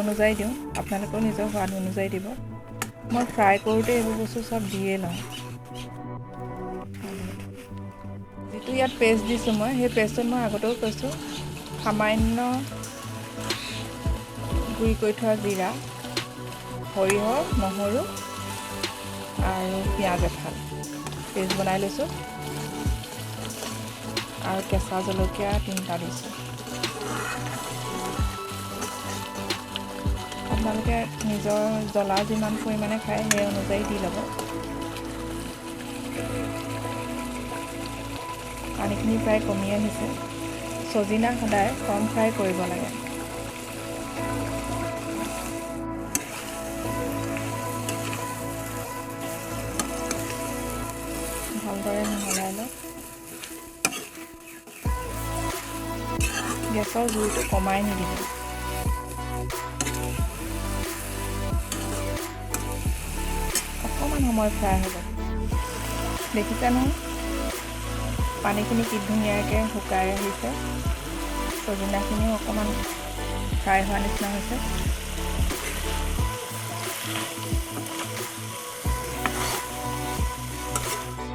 অনুযায়ী দিওঁ, আপোনালোকেও নিজৰ সোৱাদ অনুযায়ী দিব। মই ফ্ৰাই কৰোঁতে এইবোৰ বস্তু চব দিয়ে লওঁ। যিটো ইয়াত পেষ্ট দিছোঁ মই, সেই পেষ্টটোত মই আগতেও কৈছোঁ, সামান্য গুড়ি কৰি থোৱা জিৰা, সৰিয়হ, নহৰু আৰু পিঁয়াজ এফাল পেষ্ট বনাই লৈছোঁ আৰু কেঁচা জলকীয়া 3টা দিছোঁ। আপোনালোকে নিজৰ জ্বলা যিমান পৰিমাণে খায় সেই অনুযায়ী দি ল'ব। পানীখিনি প্ৰায় কমি আহিছে। চজিনা সদায় কম ফ্ৰাই কৰিব লাগে। ভালদৰে মিহলাই লওক। গেছৰ জুইটো কমাই নিদিব। অকণমান সময় ফ্ৰাই হ'ব। দেখিছে নহয় পানীখিনি কি ধুনীয়াকৈ শুকাই আহিছে। চজিনাখিনিও অকণমান ফ্ৰাই হোৱা নিচিনা হৈছে।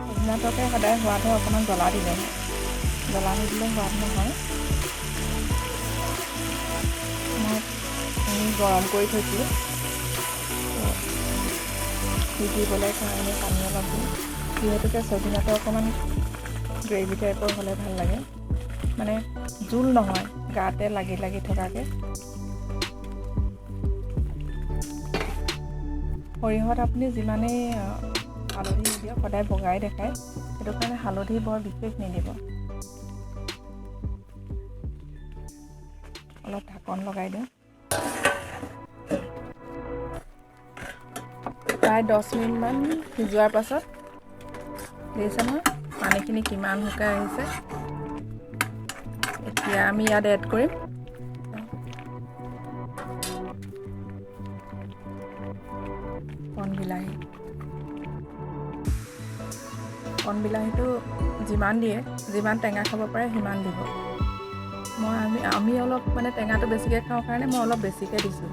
চজিনা তৰকাৰী সদায় সোৱাদ হয় অকণমান জ্বলা দিলেহে, জ্বলা নিদিলে সোৱাদ নহয়। মই গৰম কৰি থৈছিলোঁ সিজিবলৈ কাৰণে পানী অলপ দিওঁ, যিহেতুকে চজিনাটো অকণমান গ্ৰেভি টাইপৰ হ'লে ভাল লাগে, মানে জোল নহয়, গাতে লাগি লাগি থকাকৈ। সৰিয়হত আপুনি যিমানেই হালধি নিদিয়ক সদায় বগাই দেখায়, সেইটো কাৰণে হালধি বৰ বিশেষ নিদিব। অলপ ঢাকন লগাই দিওঁ। প্ৰায় 10 মিনিটমান সিজোৱাৰ পাছত দেখিছে নহয় পানীখিনি কিমান শুকাই আহিছে। এতিয়া আমি ইয়াত এড কৰিম কণ বিলাহী। কণ বিলাহীটো যিমান দিয়ে, যিমান টেঙা খাব পাৰে সিমান দিব। আমি অলপ মানে টেঙাটো বেছিকৈ খাওঁ কাৰণে মই অলপ বেছিকৈ দিছোঁ।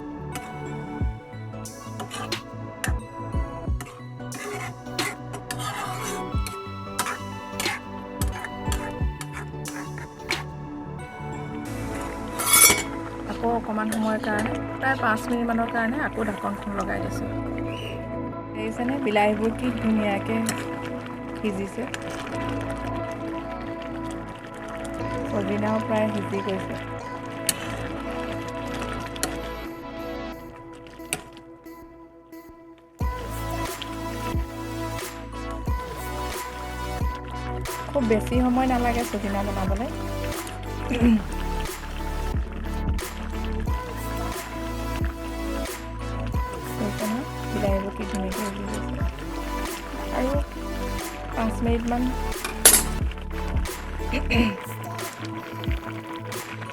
আকৌ অকণমান সময়ৰ কাৰণে, প্ৰায় 5 মিনিটমানৰ কাৰণে আকৌ ঢাকনখন লগাই দিছোঁ। দেখিছেনে বিলাহীবোৰ কি ধুনীয়াকৈ সিজিছে। চজিনাও প্ৰায় সিজি গৈছে। খুব বেছি সময় নালাগে চজিনা বনাবলৈ। বিলাহীবোৰ কি ধুনীয়াকৈ সিজি গৈছে। আৰু 5 মিনিটমান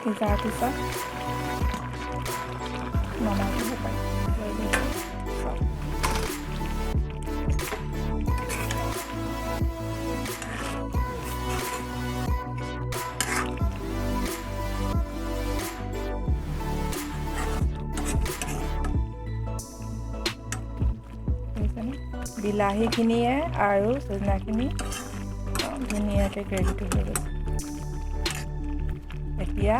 সিজাৰ পিছত নমাই দিব পাৰি। বিলাহীখিনিয়ে আৰু চজিনাখিনি ধুনীয়াকৈ গ্ৰেভিটো হৈ গৈছে। এতিয়া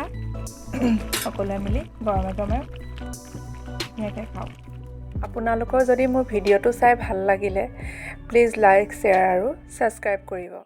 সকলোৱে মিলি গৰমে গৰমে ধুনীয়াকৈ খাওক। আপোনালোকৰ যদি মোৰ ভিডিঅ'টো চাই ভাল লাগিলে প্লিজ লাইক, শ্বেয়াৰ আৰু ছাবস্ক্ৰাইব কৰিব।